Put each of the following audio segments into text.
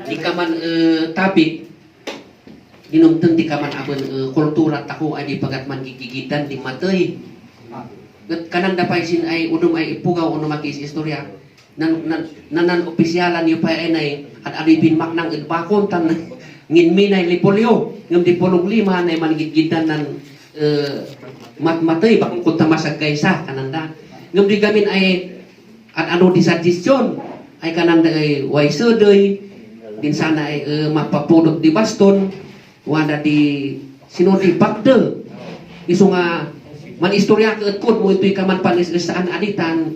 di kaman tabik ginumteng di kaman aben kultura taku ay di pagat man gigigitan di matay kanan dapay sin ay udum ay ipugaw uno makis istorya nan opisyalan yu pa ay at alipin maknang idbakon tan nginminay lipolyo ngem di 15 nay man gigitan nan matmatay bakong kunta masag kaysa kananda ngem di gamin ay at ano di suggestion ay kananda ay waiso doy din sana ay mapapudot di baston wanda di sinodi bakde isu nga man istorya keetkod mo ito'y kaman panisaan aditan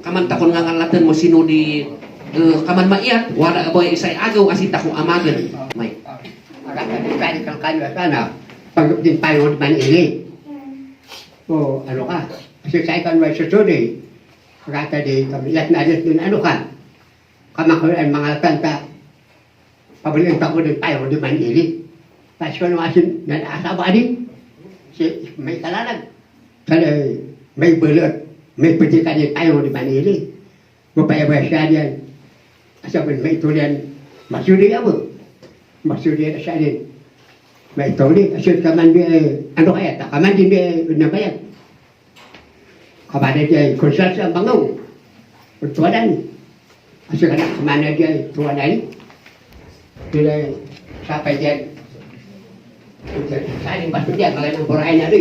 kaman takon nga ngalaten mo sinodi kaman maiat wala boy isay agaw asita ko amagen may kaya kang kanyo sana pag din payo man ini o ano ka kasi sa ikan may susuri kata di kami ilat na din ano ka kamakulan mga tanta pabalik ako din payo di man ini pas ko naman na asaba din si may kalalag kaya may belot may pedikan din payo di man ini mapayabay siya diyan asapin may tulian masuri ako masuri siya din may tuloy, asyik kaman dia, ano kaya, kaman din dia, una kaya. Kaman dia, konsul sa bangaw, tuwanan. Asyik kaman dia, tuwanan. Bila, sampai dia, saling batu dia, kalau yang borain ada.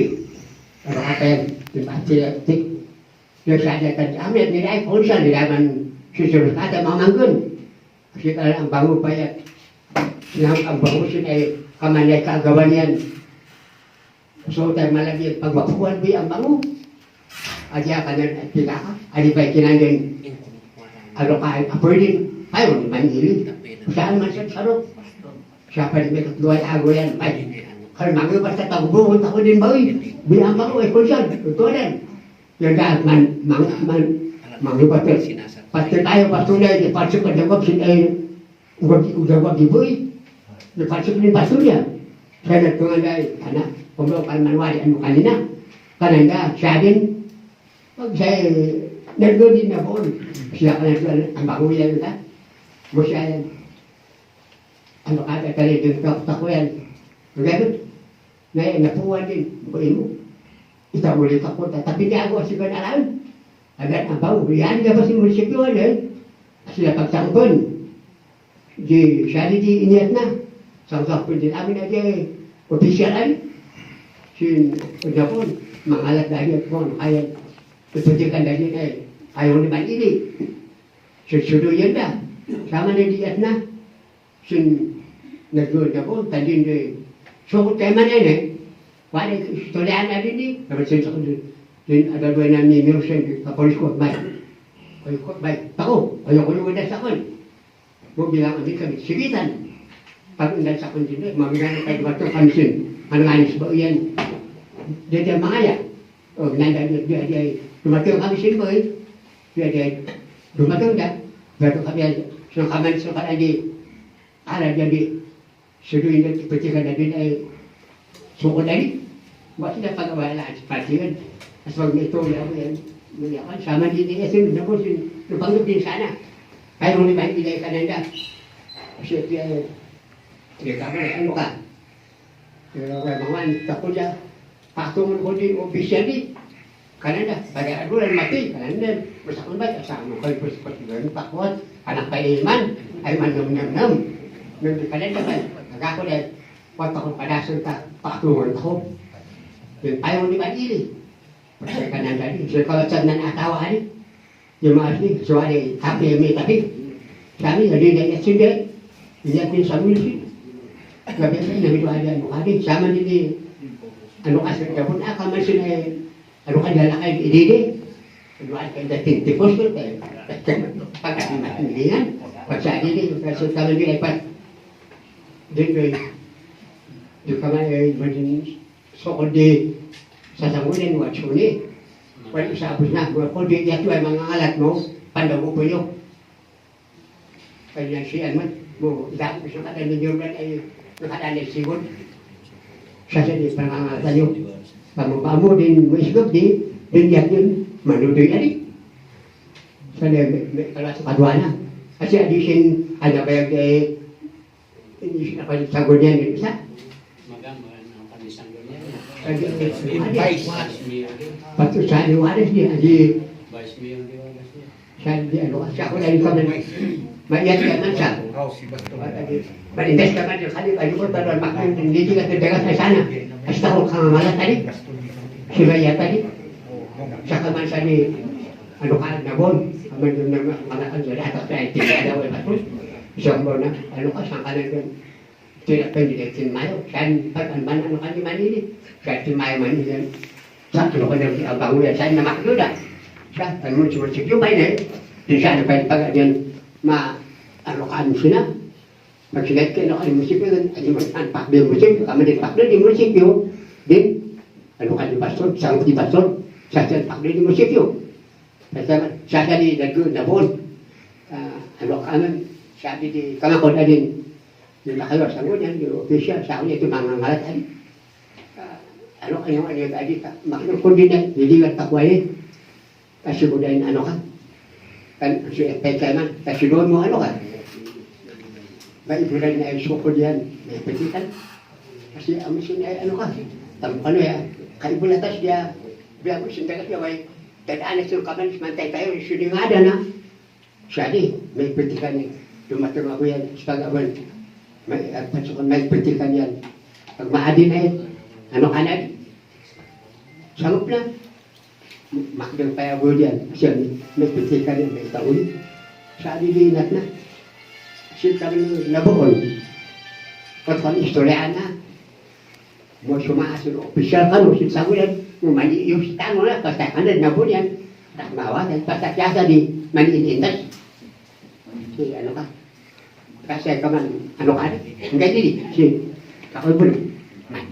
Orang apa yang dipasti, dia sahaja ambil dia konsul, dia akan susul kata mamanggun. Asyik kalau bangun payah, yang bangun sini, kamanay kaagawan yan. So tayo malagi pagwapuan bi ang bango. Adya ka na pila ka. Adi ba'y kinangin alokain apurdin. Ayaw ni Manili. Saan man siya sarap. Siya pa rin may katluay ago yan. Ay, kaya mga basta tagbungot ako din ba bi ang bango ay konsan. Ito rin. Yung dahil mga batal. Pati tayo patunay. Ipasok ka dagwag sinay. Udagwag iboy. Dipasok ni pasurya. Saya nak tungandai anak pembawa manwari anu kanina. Kananda syadin. Pag saya nagodi na po. Siya kananda ang bakuyan na. Musyayan. Ano kada kali din takuyan. Gagod. Na napuwan din ko imo. Ita boleh takot tapi dia aku asik kenalan. Agak ang bau riyan ka pa si munisipyo eh. Sila pagsangkon. Di syadi di iniat na. Sangka pun din amin aja official ay sin Japon mangalat dari pun ayat ketujukan dari ayaw naman ini susudo yan dah sama na diat na sin nagdoon Japon tandin de so tema na wala istorya na din ni pero sin sa din ada dua namin mirusan kapolis ko bay ko bay ako ayo ko yung sa kon mo bilang amin kami sigitan pag undan sa kundin, mamigano kayo bato kamsin, mananganis ba yan? Dia mangaya. O, nanda dia dumatong kamsin mo eh. Dia dumatong dah. Bato kami yan. So, kaman so kan adi, ala jadi, suduin na ipatikan na din ay sukod ali. Bakit na pagawala at patikan? As wag na ito, yan, sama din niya, sinunod sin lupanggap din sana. Kaya mo naman ilay kananda. Kasi dia dia kami ano ka? Pero mga takot siya. Patungan ko din official di. Kananda, pada adulan mati. Kananda, masakon ba? Asama ko yung pagkakaroon pakwat. Anak pa iman, ay manam-nam-nam. Nung di kananda ba? Nagako dahil, wata kong padasan ka, patungan ko. Yung ayaw ni Manili. Pagkakaroon kananda di. So kalau saan na natawa di. Yung mga asli, so ay happy may tapi. Kami, hindi na yasin Lihat ni Samuel sih. Gabi sa nabi ada ano kadi sama ni ano kasi kapon aka man sila ano kanya lakay idide. Ano ay kaya tipos ko tayo. Pagkakamatindihan. Pagsa ini kasi kami ni ipat. Din di kami majin sokode sa sangunin watsuni. Wala sa abus na ko di yato ay mga alat mo pandaw mo puyo. Kaya siya man mo dahil gusto ka tayo ninyo ay nakadali sigon. Siya di pangangalan nyo. Pamu din mo isgop di diyan yun manudoy na di. Sa kalau sa kadwana. Kasi adisin ano ba yung Hindi siya pala sa ganyan yung isa. Magamang ang panisang ganyan. Kaya Vice Mayor. Patu sa liwanas niya, di Vice Mayor di ba siya? siya di ano, siya ko lang kami. Mayat ka man siya. Malindas ka man yung kali, kayo ko talon makang hindi ka terdegas na sana. Hasta ko kang malat tadi. Si Mayat tadi. Siya ka man siya ni ano ka na bon. Aman yung mga ano atas na tidak ada wala pun. Siya mo na ano ka sa kanan tidak pendidikan mayo. Siya pag ano ka ni Manili. Siya si Mayo Manili. Sa ano ka na bangunan siya na makluda. Siya ano cuma sikyo ba ini. Di siya na pag ano ka ano sila. Magsigat kayo na kayo munisipyo, ang pakbil munisipyo, kami din pakbil di munisipyo, din, ano ka di pastor, sanggup di pastor, sa pakbil di munisipyo. Sa di dago na bon, ano ka naman, sabi di, kamakon na din, yung nakayo, sanggup yan, yung official, sa akin ito mga ngalat tadi. Ano kayo, ano yung adi, makinukon din yan, liliwat takway, kasi mo dahil ano ka, kan, si FPK man, kasi doon mo ano ka, ibulan na ay suko diyan, may petikan. Kasi ang misin ay ano ka, ano ya, kaibulatas dia, biya mo sindagat ya, way, tadaan na sila kaman, mantay tayo, sila nga ada na. Siya di, may petikan niya, dumatong ako yan, sepagawan, may pasukan, may petikan yan. Pag maadi na yan, ano ka na, sangop na. Makdang pa ako diyan, siya may petikan yan, may tauli. Siya di linat na. Siya kami nabuon. Katong istoryaan na. Mo sumaasyon opisyal ka mo, siya sagulan, mo maniiyos tango na, basta kanad nabuon yan. Takmawagan, basta kasa di maniinintas. Si ano ka? Kasi ka man, ano ka na? Hanggang hindi, si kakoy po